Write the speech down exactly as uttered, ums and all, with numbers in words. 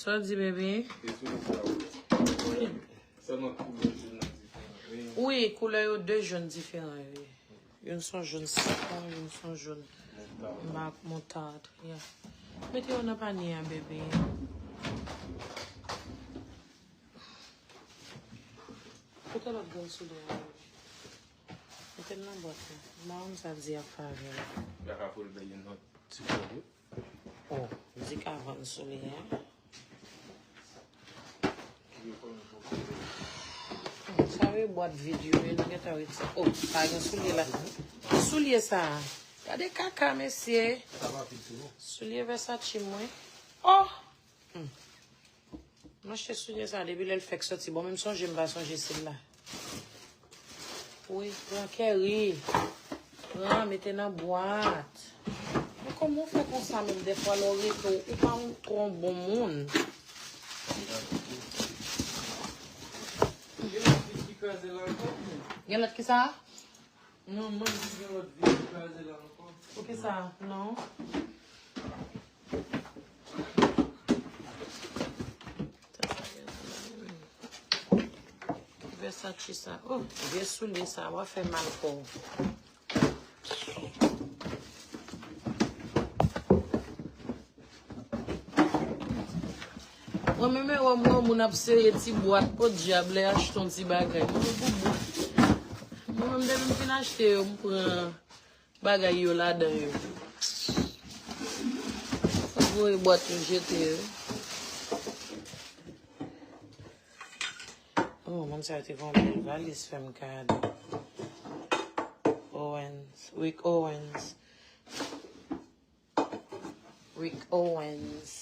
Sa w di, bebe? Wi, koulè yo de jòn diferan, wi. Youn se yon jòn sitwon, youn se yon jòn moutad. Yeah. Mete yo nan panye a, bebe. Kote lòt grenn soulye a, bebe? Mete l nan bwat la. M pa konn sa di ap fè avè l. Ou ka fold youn nan ti kòd wi. Oh, di ka vann soulye a. Sa yo bwat vid yo ye, nou gentan retire. Oh, pa gen soulye la. Soulye sa a. Gade kaka, mesye. Soulye Versace mwen. Oh! M achte soulye sa depi lè l fèk sòti. Bon, menm sonje m pa sonje sila. Wi, pran kèri. Pran, mete nan bwat. Men kòman w fè konsa menm dèfwa lè w rete w, ou pa yon twò bon moun. Gen lòt ki sa? Non, mwen di gen lòt vi ki kraze la ankò. Poukisa? Non. Versace sa. Oh, vye soulye sa, w ap fè mal kò w. Mwen menm e wè m wè moun ap sere ti bwat, podyab, lè achte yon ti bagay. Mwen menm, depi m fin achte yo, m pran bagay yo ladan yo. Voye bwat yo jete yo. Oh, moun sa yo te fè yon bèl valiz, fè m gade. Owens, Rick Owens. Rick Owens.